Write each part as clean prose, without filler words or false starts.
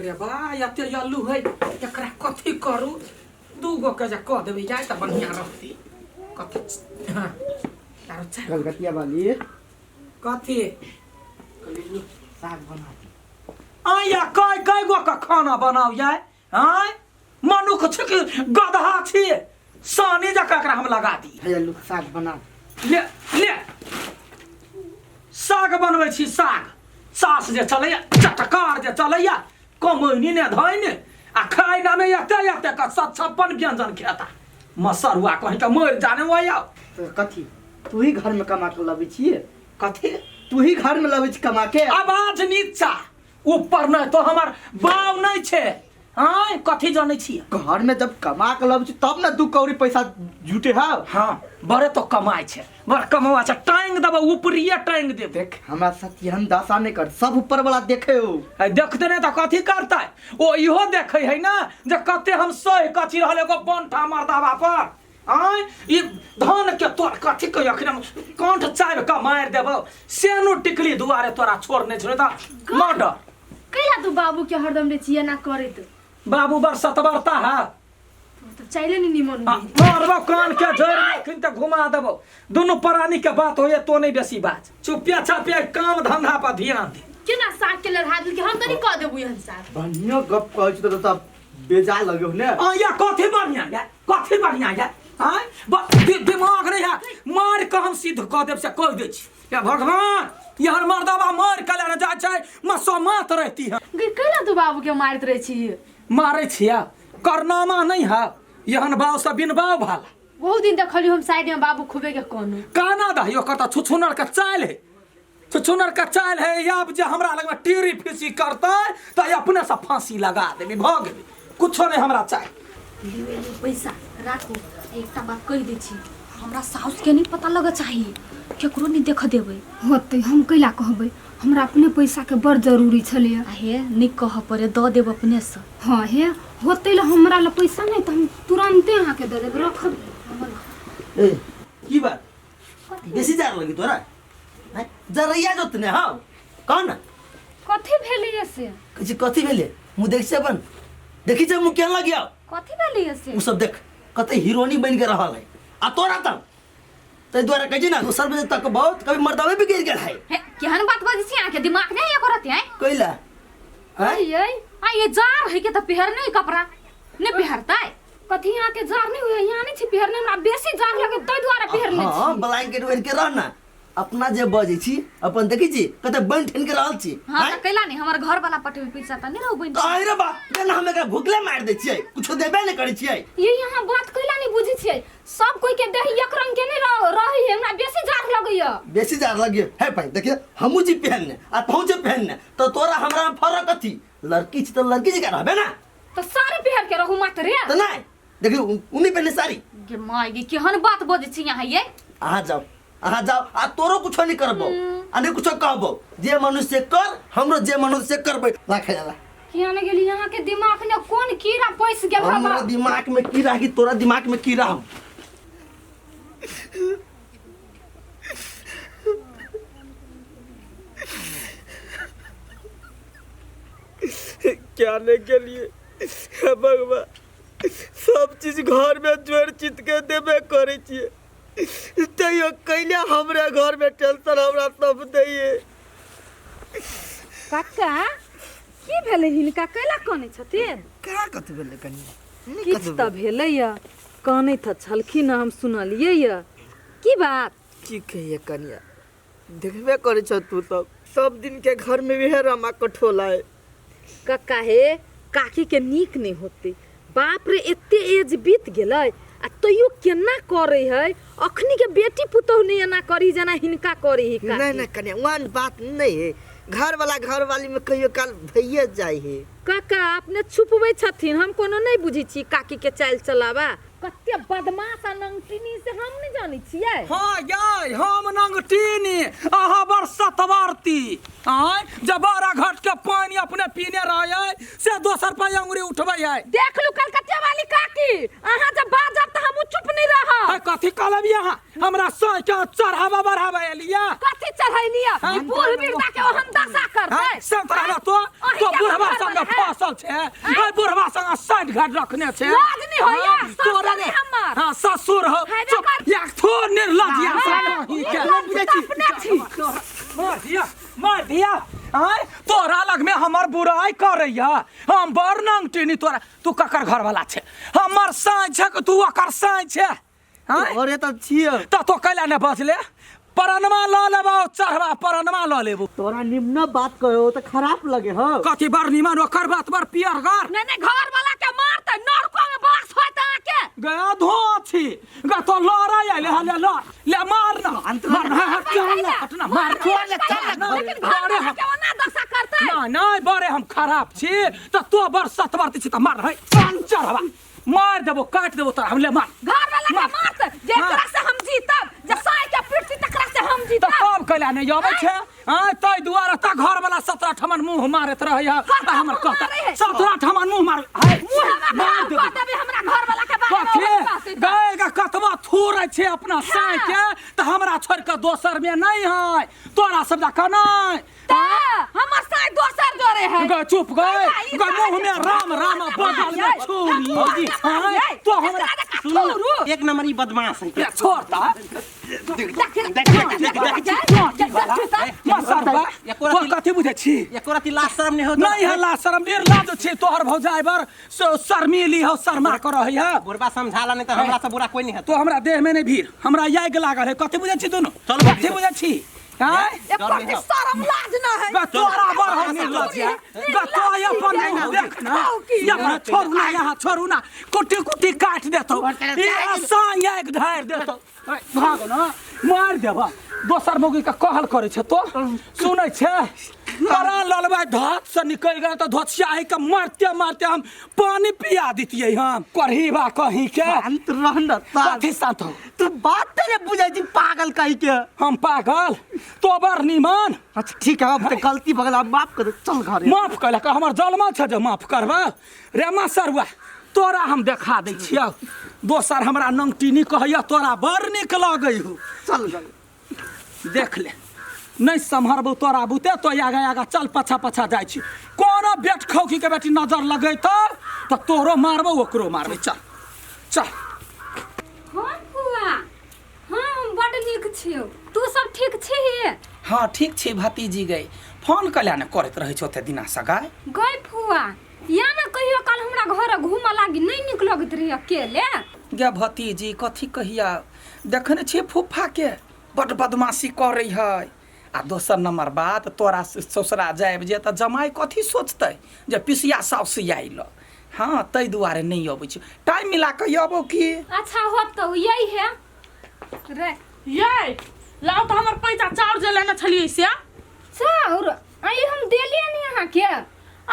रे बा एते अल्लू है एकरा कथी करू दू गो के जे कऽ देबै जाय तऽ बढ़िआँ रहतै कथी हाँ आरो चाय कलकतिया वाली कथी साग बना दी। आया कै कै गो के खाना बनाउ जाय आँय मनुख छी कि गदहा छी सानी जकाँ एकरा हम लगा दी भैया लोग साग बना दी। ले ले साग बनबै छी साग सास जे चलैया चटकार जे चलैया कमैनी ने धैनी आ खाइ नामे एते एते के सत छप्पन व्यंजन खेता मसरुआ कहीं के मरि जाने वही आओ तो कथी तू ही घर में कमा के लबै छियै कथी तू ही घर में लबै छी कमा के आवाज नीचा ऊपर नहि तो हमर बाव नहि छै आँय कथी जनै छियै घर में जब कमा के लबै छी तब ना दू कौड़ी पैसा जुटे हौ हाँ बड़े तो कमाइ छै बड़ कमौआ छै टाँगि देबौ ऊपरिये टाँगि देबौ देख हमरा साथ एहन दशा नहीं कर सब ऊपर वाला देखे हो आ देखते नहि तऽ कथी करतै ओ इहो देखै है ने जे कते हम सहि कथी रहल एगो बंठा मर्दाबा पर आँय ई धान के तोर कथी कहियो अखन हम कंठ चाबि कऽ मारि देबौ सेनो टिकली दुआरे तोरा छोड़ने छौ तऽ मर्डर कैला तू बाबू के हरदम रे छियै ना करैत बाबू बड़ सतबरता है तो चाहिले नहीं निमन आ, हुई मारबो कान के जड़ में अखन तक घुमा देबो दुनू प्राणी के बात होइए तो नहीं बेसी बात चुपिया छापिया काम धंधा पर ध्यान दे केना साग के लढ़ा देलकै हम तनी कह देबू एहन साग बढ़िया गप कहै छी तऽ तब बेजा लगे हो ने आ या कथी बढ़िया या कथी बढ़िया या आँय दिमाग नहीं है मार के हम सिद्ध कऽ देब से कह दै छी या भगवान यहर मर्दबा मार के लेने जाइ छै मसोमात रहती है गई कैला तू बाबू के मारैत रहै छी मारै छिया करनामा नहीं है यहन बाव से बिन बाव भाला बहुत दिन देखलियो हम साइड में बाबू खूबे के कोनो काना दही ओकर तऽ छुछुनर के चालि है छुछुनर के चालि है आब जे हमरा लगमे टीरी फीसी करतै तऽ अपने से फांसी लगा देबी भऽ गेलै कुछो नहीं हमरा चाही लियो लियो पैसा राखू एकटा बात कहि दै छी हमरा साउसके नहि पता लगऽ चाही केकरो नहि देखऽ देबै होतै हम कैला कहबै हमरा अपने पैसाके बड़ जरूरी छलैए आ हे नहि कहऽ पड़े दऽ देब अपनेसँ हँ हे होतै लए हमरा लए पैसा नहि तऽ हम तुरन्ते अहाँके दऽ देब रखब ए की बात बेसी जार लगी तोरा हैं? जरैया जोतने हौ कह न कथी भेलैए से कहै छी कथी भेलै मुँह देख छै अपन देखी छै मुँह केहन लगिया कथी भेलैए से ओ सब देख कते हीरोनी बनि के रहल है आ तोरा तऽ ताहि दुआरे कहै छी ने दोसर बजे तक बहुत कभी मर्दबे बिगड़ि गेल है हे केहन बात बजै छी अहाँके दिमाग नहि एको रति आँय कैला आँय? ये आ ये जार है के तऽ पहिर नहि कपड़ा नहि पहिरतै कथी अहाँके जार नहि होइए यहाँ नहि छी पहिरने हमरा बेसी जार लगे ताहि दुआरे पहिरने हँ छी ब्लैंकेट ओढ़ि के रह ना अपना जे बजै छी अपन देखै छी कते बनि ठनि के रहल छी हाँ आँय? तऽ कैला नहि हमर घर वाला पठेबै पैसा तऽ नहि रहू बनि तऽ अरे बा जेना हम एकरा भुखले मारि दै छियै कुछो देबे नहि करै छियै ये यहाँ बात कैला नहीं बुझै छियै सब कोई के देह एक रंग के नहीं रह रही है हमरा बेसी जार लगैया बेसी जार लगिए हे भाई देखिए हमहूँ छी पहनने आ तोहूँ छी पहनने तऽ तोरा हमरा में फरक कथी लड़की छी तऽ लड़की जकाँ रहबे ना तो साड़ी पहिर के रहू मात्र रे तऽ नहि देखियौ उ नहि पहनने साड़ी गे माय गे केहन बात बजै छी यहाँ ये अहाँ जाओ अहाँ जाओ आ तोरो कुछो नहीं करबो आ नहीं कुछो कहबो जे मनुष्य कर हमरो जे मनुष्य करबै राखे जाला किया ने गेली यहाँ के दिमाग में कोन कीड़ा पैस गेल हमरा हवा दिमाग में कीड़ा कि तोरा दिमाग में कीड़ा हम क्या नहीं के लिए हे भगवान सब चीज घर में जोड़ चित के देबे करै छियै तैयो कैले हमरा घर में टेंशन हमरा सब दैये काका की भेलै हिनका कैला कनै छथिन का कथी भेलै कनि किछु तऽ भेलै यऽ कनै तऽ छलखिन हँ, हम सुनलियै यऽ की बात की कहिए कनिया देखबे करै छ तू सब सब दिन के घर में वह रमा कठोला है कक्का हे काकी के नीक नहि होतै बाप रे एते एज बीत गेलै आ तैयो केना करै है अखनी के बेटी पुतोह नहि एना करी जेना हिनका करी ही काकी। नहीं नहीं कनिया वन बात नहीं है घर वाला घर वाली में कहियो काल भैये जाए है काका अपने छुपबै छथिन हम कोनो नहि बुझै छी काकी के चालि चलावा कते बदमाश आ नंगटिनी से हम नहि जानै छियै हाँ याय हम नंगटीनी अहाँ बड़ सतवर्ती आँय जब बारह घाट के पानी अपने पीने रहे से दोसर पर अंगुरी उठबै है देख लू कलकतिया वाली काकी अहाँ जब बाजब तऽ हमहूँ चुप नहि रहब है कथी कहलब यहाँ हमरा सह के चढ़ावा बढ़ावा एलिया कथी चढ़ैलिया ई बूढ़ बिरदा के ओहन दशा करतै शांत रहना तो अहीं तो के बुढ़वा घर संग वाला है। फसल छे ओइ बुढ़वा संग साइड घाट रखने छे लाज नहीं होइया, हाँ, ससुर तोरा नहीं हमर। हाँ ससुर हो हैबे चुप कर। या थो निर्लज या हाँ, कहीं के निर्लज तऽ अपने छी। मार दिया मार दिया आय तोरा लग में हमर बुराई करैया हम बड़ नंगटिनी तोरा तू ककर घर वाला छे हमर साँझ छे कि तू ओकर साँझ छे आँय अरे त छियो त तो कैला ने बचले परनमा ल लेबो चढ़वा परनमा ल लेबो तोरा निम्न बात कहो त खराब लगे हो कथी बड़ निमन ओकर बात बड़ पियर घर नहीं नहीं घर वाला के मारते नरको में बास होत अहाँके गया धो छी गा तो लड़ाई आइले हले लड़ ले मार ना मार ना हट चल हट ना मार चल चल लेकिन घर बड़े वाला हम के ओना दशा करते ना नहीं बड़े हम खराब छी त तो बड़ सतवर्ती छी त मार है चल चढ़वा मार देबो काट देबो तोरा हम ले मार घर वाला के मार। मारते जेकरा से हम जीतब जे साय के पीटती तकरा से हम त जीतब तब कैला नहीं अबै छै आय तै दुआरे त घर वाला 17 ठमन मुंह मारैत रहै आ हमर मुँह कहता मारै है? 17 ठमन मुंह मार हाय मुँह हमरा मार खराब देबो कऽ देबै हमरा घर वाला के बारे में कथी ओहन कहतै तऽ। गए गा कतबा थूरै छै अपना साँइ के तऽ हमरा छोड़ि कऽ दोसर में नहीं है तोरा सब जकाँ नहीं तऽ हमर साय दोसर जोरे है गे चुप गए कैला ई गे मुंह में राम राम बगल में छुरी भौजी। आँय, तो हमरा सुनू ना, एक नंबर ई बदमाश है ले छोड़ ता देख देख देख देख मसरबा एको तो रति कथी बुझै छी एको रति लाज शरम नहीं होत नहीं है ला शरम निर्लाज छी तोहर भौजाई बर शर्मीली हो शर्मा कर रही है बुढ़बा समझाला नहीं तो हमरा से बुरा कोई नहीं है तो हमरा देह में नहीं भीड़ हमरा आगि लागल है कथी बुझै छी दुनू चल कथी बुझै छी आँय एको रति शरम लाज न है गा तोरा बड़ हम निर्लज है गा तो अपन मुँह देख ना यहाँ छोड़ू ना यहाँ छोड़ू ना कुटी कुटी काट देतौ यहाँ साँझ आगि ढारि देतौ ऐ, भाग ना मारि देबा दोसर मौगी के कहल करै छै तो सुनै छै करा ललबै धत से निकलि गेल तऽ धोतियाही के मारते मारते हम पानी पिया दितियै हम करही बा कहीं के शांत रह न शांत। कथी शांत हो तू बात ने बुझै छी पागल कही के हम पागल तो बड़ निमन अच्छा ठीक है अब तो गलती भगल अब माफ कर दे, चल घरे माफ कयलक हमर जलमल छै जे माफ करबा रे मा सरुआ तोरा हम देखा दै छियौ दोसर हमरा नंगटिनी कहैया तोरा बड़ नीक लगै हो चल घरे देख ले नहि सम्हरबौ तोरा बुते तो आगा आगा चल पाछा पाछा जाइ छी कोनो बेट खौकी के बेटी नजर लगेतौ तऽ तोरो मारबौ ओकरो मारबै चल चल हाँ फुआ हाँ हम बड नीक छियौ तू सब ठीक छी हाँ ठीक छी भतीजी गई फोन कल्या ने करैत रहै छौ ओते दिना सगाय गई फुआ या ना कहियो काल हमरा घर घूमऽ लागी नहीं नीक लगैत रही अकेले गे भतीजी कथी कहिया देखने छियै फूफाके बड बदमाशी करै है आ दोसर नंबर बात तोरा ससुरा जायब जे तऽ जमाइ कथी सोचतै जे पिसिया साउस आयल हाँ ताहि दुआरे नहि अबै छी टाइम मिला कऽ अबौ की अच्छा होतौ यही है रे ये लाओ तो हमर पैसा चाउर जे लेने छलियै से चाउर आई हम देलियै नहीं अहाँके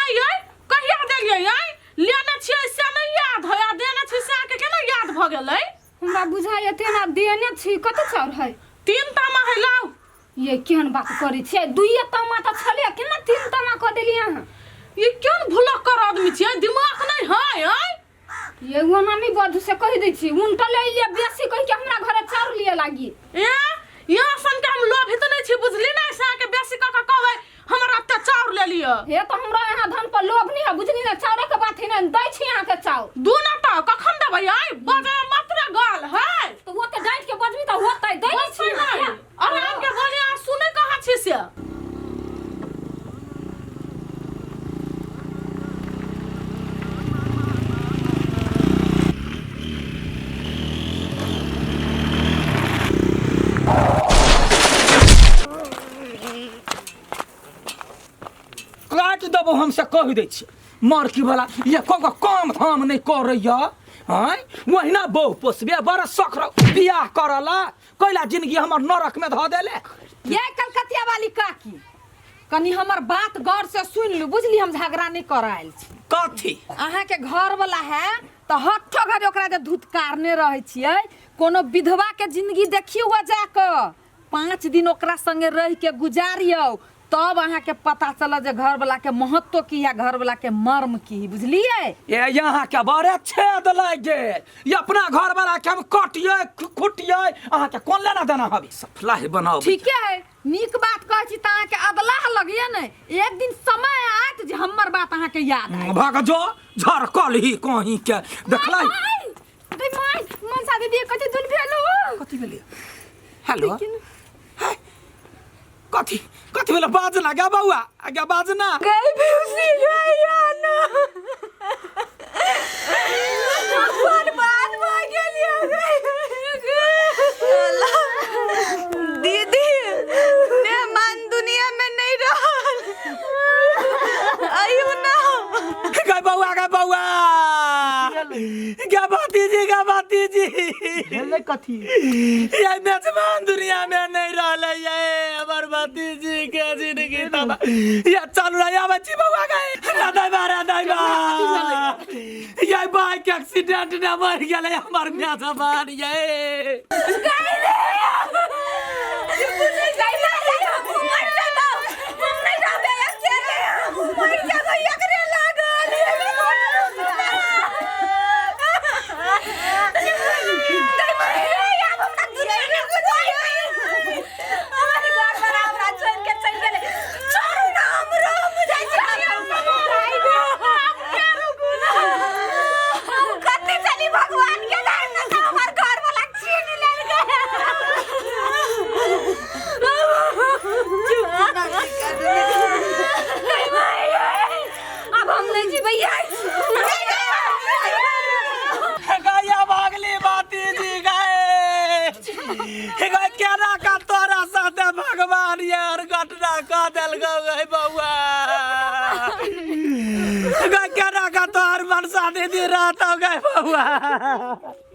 आइ ये कहिया देलियै आइ लेने छियै से नहि याद है आ देने छी से अहाँके केना याद भऽ गेलै हमरा बुझाइए तेना देने छी कते चाउर है तीन तामा है लाओ ये केहन बात करै छियै दुइये तामा तऽ छलै केना तीन तामा कऽ देलियै अहाँ ये केहन भुलक्कर आदमी छियै दिमाग नहि है आइ ये ओना नहि बधु से कहि दै छी उनटल अइलियै बेसी कहि के हमरा घरे चाउर लिए लागी ए यहाँ सन के हम लोभी तऽ नहि छी बुझली ने से अहाँके बेसी कऽ कऽ कहबै हमर एते चाउर ले लिअ हे तऽ हमरा यहाँ धन पर लोभ नहि है बुझली ने चाउरे के बात है ने दै छी अहाँके चाउर दू ना तऽ कखन देबै आइ बजै मात्र गाल है तऽ ओते डाँटि के बजबी तऽ होतै दै नहि छी बजतै नहि अहाँके। आराम के बोली अहाँ सुनै कहाँ छी से काटि देबो हमसे कहि दै छी मरकी वाला ये को काम धाम नहि करैया आँय ओहिना बहु पोसबे बड़ शौक रह बियाह करला कैला जिंदगी हमर नरक में धऽ देले ये कलकतिया वाली काकी कनी हमर बात गौर से सुन लू बुझली हम झगड़ा नहीं कर आयल छी कथी अहाँके घर वाला है तऽ हट्ठो घड़ी ओकरा जे धुतकारने रहै छियै कोनो विधवा के जिंदगी देखियौ जाकऽ 5 दिन ओकरा संगे रह के गुजारियौ तब अहाँके पता चलत जे घरवला के महत्व की है, घरवला के मर्म की है, बुझलियै? ए यहाँ के बड़े छेद लागि गेल। ई अपना घर वाला के हम कटियै खुटियै, अहाँ के कोन लेना देना हबे? सफलाह बनाओ। ठीके है, नीक बात कहै छी तऽ अहाँके अदलाह लगिए ने, एक दिन समय आयत जे हमर बात अहाँके याद आयत। भग जो झरकल ही कहीं के देखलै। रे माय, मनसा दीदी कथी धुन भेलो? कथी भेलै? हेलो, कथी कथी भेलै? बाजना गे बौआ, गे बाजना। गई भूसी गई ना, बर्बाद भ गेलियै। दीदी, मेहमान दुनिया में नहीं रहल, आयु ना। गे बौआ, गे बौआ, गे भतीजी, गे भतीजी। भेलै कथी? ये मेजबान दुनिया में नहीं रहलै ये हमर भतीजी के जिंदगी तबाह। ये चलू रे, आबै छी बौआ। गे दैबा रे दैबा, ये बाइक एक्सीडेंट ने मर गेलै हमर मेजबान। ये भगवान के धर्म में तो हमार घर वाला छीन लेल। अब हम नहीं जीबै। गया भागली भतीजी गए। गए केना का तोरा साथे भगवान यार घटना कह देल गए बौआ। गए केना का तोहर मनसा दीदी रहतो गए बौआ।